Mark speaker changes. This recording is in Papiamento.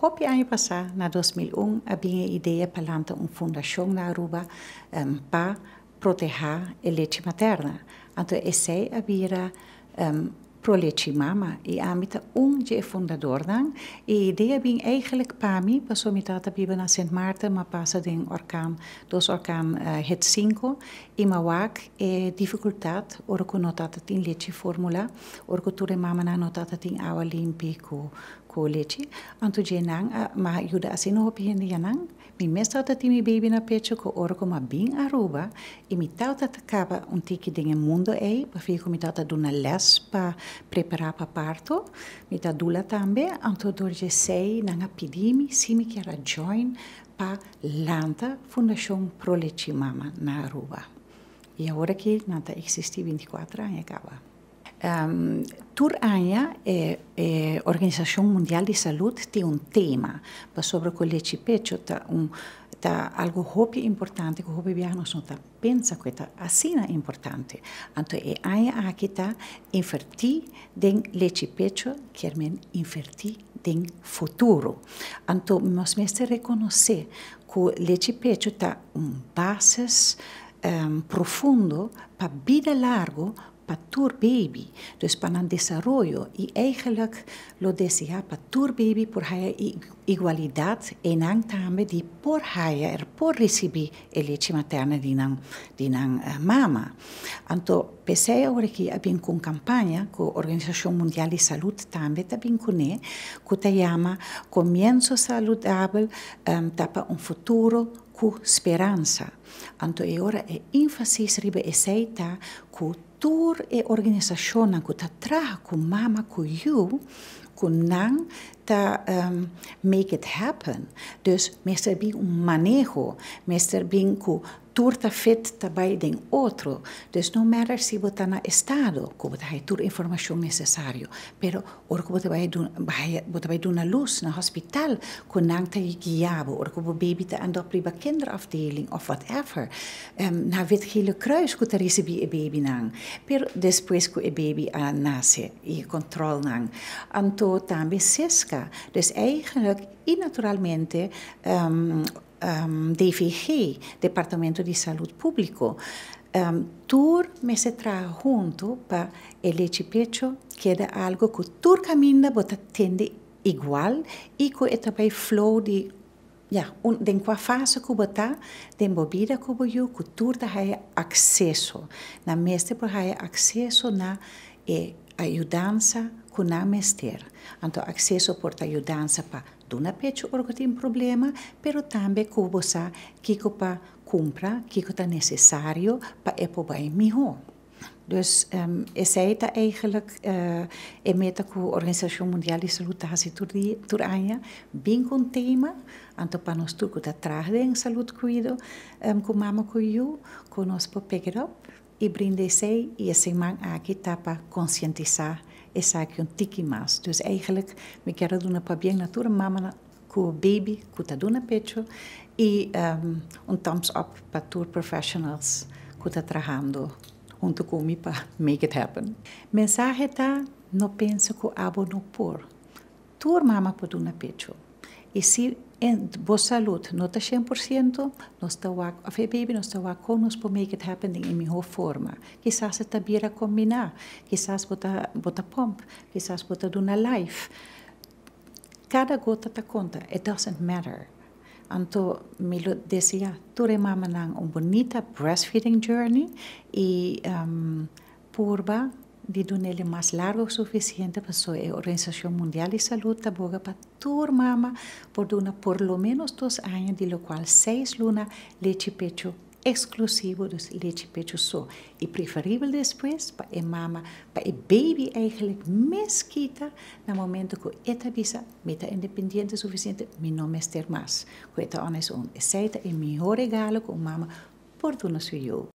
Speaker 1: Hopi aña pasa, na 2001, a bin e idea pa lanta un fundacion na Aruba pa proteha e lechi materna. Anto esey a bira Pro Lechi Mama y ami ta un di e fundadornan. E idea bin eigenlijk pa mi, paso mi tata biba na Sint Maarten, m'a pasa den orkaan, dos orkaan Hit 5 y m'a wak e dificultad ora cu no tata tin lechi formula, ora cu tur e mamanan no tata tin awa limpi cu lechi. Anto dje nan a m'a yuda asina hopi hende yanan. Mi mes tawata tin mi baby na pecho cu ora cu m'a bin Aruba y mi tawata ta caba un tiki den e mundo ey, pafia cu mi tawata duna les pa prepara pa parto, mi ta dula tambe, anto dor dje esey nan a pidi mi si mi kier a join pa lanta Fundacion Pro Lechi Mama na Aruba. Y awor aki nan ta existi 24 aña caba. Tur aña e Organisacion Mundial di Salud tin un tema pasobra cu lechi pecho ta algo hopi importante cu hopi biaha nos no ta pensa cu e ta asina importante. Anto e aña aki ta inverti den lechi pecho kier men inverti den futuro. Anto nos mester reconoce cu lechi pecho ta un basis profundo pa bida largo pa tur baby, dus pa nan desaroyo y eigenlijk lo desea pa tur baby por haya igualidad y nan tambe di por haya er por ricibi e lechi materna di nan mama. Anto p'esey awor aki a bin cu un campaña cu Organisacion Mundial di Salud tambe ta bin cune, cu ta yama Comienzo Saludabel ta pa un futuro cu speransa. Anto e ora e enfasis riba esey ta cu tur e organisacionnan cu ta traha cu mama cu yiu, cu nan ta make it happen. Dus mester bin un maneho, mester bin cu tur ta fit ta bay den otro. Dus no matter si bo ta na estado, cu bo ta haya tur informacion necesario, pero ora cu bo ta bay duna luz na hospital, cu nan ta guia bo, ora cu bo baby ta anda op riba kinderafdeling of whatever, na Wit Gele Kruis cu ta ricibi e baby nan, pero despues cu e baby a nace y control nan. Anto tambe SISCA, dus eigenlijk y naturalmente DVG, Departamento di Salud Publico, tur mester traha hunto pa e lechi pecho keda algo cu tur caminda bo ta tende igual y cu e ta bay flow di ja, den cua fase cu bo ta, den bo bida cu bo yiu, cu tur ta haya acceso. Nan mester por haya acceso na e ayudansa cu nan mester. Anto acceso por ta ayudansa pa duna pecho ora cu tin problema, pero tambe cu bo sa kico pa cumpra, kico ta necesario pa e por bay miho. Dus esey ta eigenlijk e meta cu Organisacion Mundial di Salud ta haci tur aña, bin cu un tema, anto pa nos tur cu ta traha den salud cuido, cu mama cu yiu, cu nos por pick it up y brinda esey y e siman aki ta pa concientisa esaki un tiki mas. Dus eigenlijk mi kier duna pabien na tur mama cu baby cu ta duna pecho y un thumbs up pa tur professionals cu ta trahando hunto cu mi pa make it happen. Mensahe ta: no pensa cu abo no por. Tur mama por duna pecho. Y si en bo salud no ta 100%, nos ta wak, of e baby, nos ta wak con nos por make it happen den e miho forma. Kisas ta bira combina, kisas bo ta pump, kisas bo ta duna live. Cada gota ta conta, it doesn't matter. Anto mi lo desea tur e mamanan un bunita breastfeeding journey y purba di dunele mas largo suficiente, paso e Organisacion Mundial di Salud ta boga pa tur mama por duna por lo menos 2 aña, di locual 6 luna lechi pecho exclusivo, dus lechi pecho so. Y preferibel despues pa e mama, pa e baby eigenlijk mes kita na momento cu e ta bisa: "Mi ta independiente suficiente, mi no mester mas." Cu e ta on his own. Esey ta e miho regalo cu mama por duna su yiu.